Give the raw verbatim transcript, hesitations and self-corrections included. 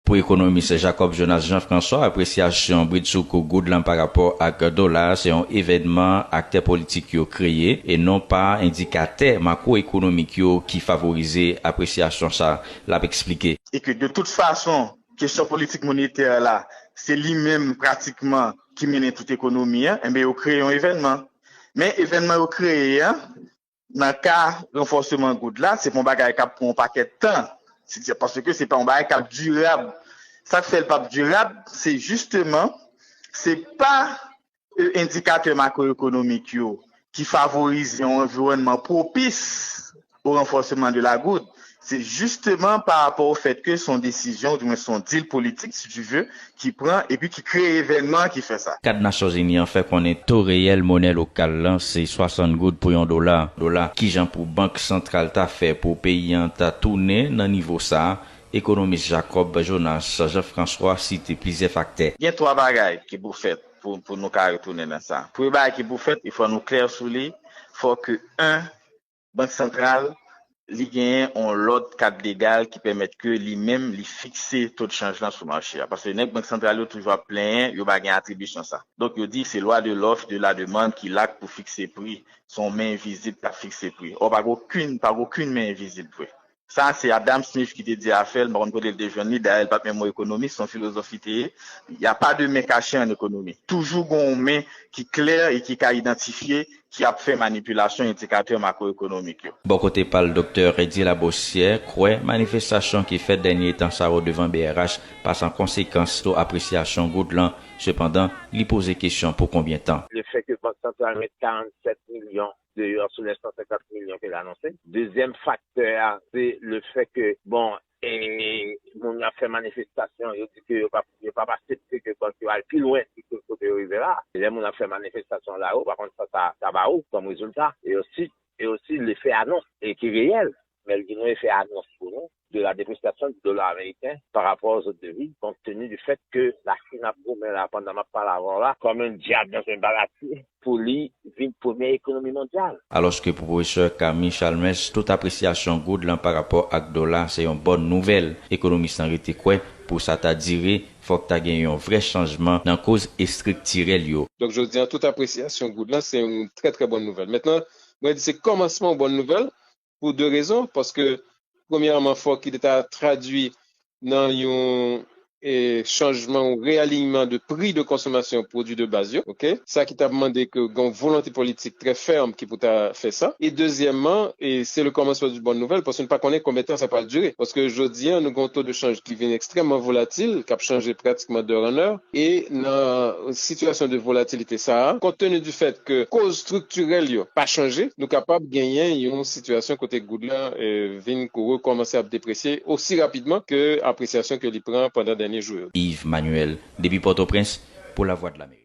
Pou ekonomis Jacob Jonas Jean François, apresyasyon bridsoukou goud lan pa rapò ak dola a se yon evènman aktè politik yo kreye e non pa endikatè makwoekonomik yo ki favorize apresyasyon sa a, l ap eksplike. E ke de tout fason, kesyon politik monetè la, se li menm pratikman ki mennen tout ekonomi an, enben yo kreye yon evènman. Men evènman yo kreye an, nan ka ranfòseman goud la, se pa yon bagay k ap pran yon pakèt tan. Paske se pa yon bagay k ap dirab. Sa k fè l p ap dirab, se jisteman, se pa endikatè makwoekonomik yo ki favorize yon anviwònman pwopis au renforcement de la gourde, se jisteman pa rapò au fait que se yon desizyon, oudimwen se yon deal politik, si tu veux, ki pran epi ki kreye evènman ki fè sa. Kad Nasyonzini an fè konnen to reyèl monè lokal lan se swasant goud pou yon dola. Dola, kijan pou Bank Santral ta fè pou peyi an ta tounen nan nivo sa a? Ekonomis Jacob Jonas Jean François site plizyè faktè. Gen twa bagay ki pou fèt pou, pou nou ka retounen nan sa. Premye bagay ki pou fèt, il fò nou klè sou li, fò ke, en, Bank Santral, li genyen yon lòt kad legal ki pèmèt ke li menm, li fikse to de chanj lan sou mache a. Paske nèg Bank Santral yo toujou ap plenyen, yo pa gen atribisyon sa. Donk, yo di se lwa de lòf, de la demann ki la pou fikse pri, se yon men envizib k ap fikse pri. Ò, pa gen okenn, pa gen okenn men envizib vre. Sa, se Adam Smith ki te di afè l, m pa konn kote l te jwenn li, dayè l pa t menm yon ekonomis, se yon filozof li te ye. Y a pas de main cachée en économie. Toujou gen yon men ki klè e ki ka idantifye ki ap fè manipilasyon endikatè makwoekonomik yo. Bò kote pa l, Doktè Reddy Labossière kwè manifestasyon ki fèt dènye tan sa yo devan B R H pa san konsekans sou apresyasyon goud lan. Sepandan, li poze kesyon pou konbyen tan. Le fè ke Bank Santral met karanntsèt milyon deyò sou lè san senkant milyon ke l anonse. Dezyèm faktè a, se le fè ke, bon, e moun yo ap fè manifestasyon, yo di ke yo p ap, yo p ap aksepte ke bank yo al pi lwen ki kote yo rive la. Lè moun ap fè manifestasyon la, ou pa konn sa sa, sa ba ou kòm rezilta. E osi, e osi lefè anons e ki reyèl, men l gen yon efè anons pou nou de la dépreciation du dollar américain par rapport aux autres devises, compte tenu du fait que la Chine ap goumen la pandan m ap pale avè w la, comme un diable dans un baratier, pou li vin premyè ekonomi mondyal. Alòske pou pwofesè Camille Chalmers, tout apresyasyon goud lan pa rapò ak dola se yon bòn nouvèl. Ekonomis lan rete kwè, pou sa ta dire, fòk ta gen yon vrè chanjman nan koz estriktirèl yo. Donk, jodi a, tout apresyasyon goud lan se yon trè, trè bòn nouvèl. Mentnan, mwen di se kòmansman yon bòn nouvèl, pou de rezon, paske, premyèman, fòk li ta tradui nan yon e, chanjman ou reyalinyman de pri de konsomasyon pwodui de baz yo, oke? Sa ki t ap mande ke gen yon volonte politik trè fèm ki pou ta fè sa. E dezyèmman, e se le kòmansman d'une bòn nouvèl, paske nou pa konnen konbyen tan sa pral dire. Paske jodi a, nou gen yon to de chanj ki vin ekstrèmman volatil, k ap chanje pratikman d'heure en heure. E nan sitiyasyon de volatilite sa a, kont tenu du fèt ke koz estriktirèl yo pa chanje, nou kapab genyen yon sitiyasyon kote goud lan e, vin kou rekòmanse ap depresye osi rapidman ke apresyasyon ke li pran pandan dènye jou yo. Yves Manuel, depi Pòtoprens, pou Lavwadlamerik.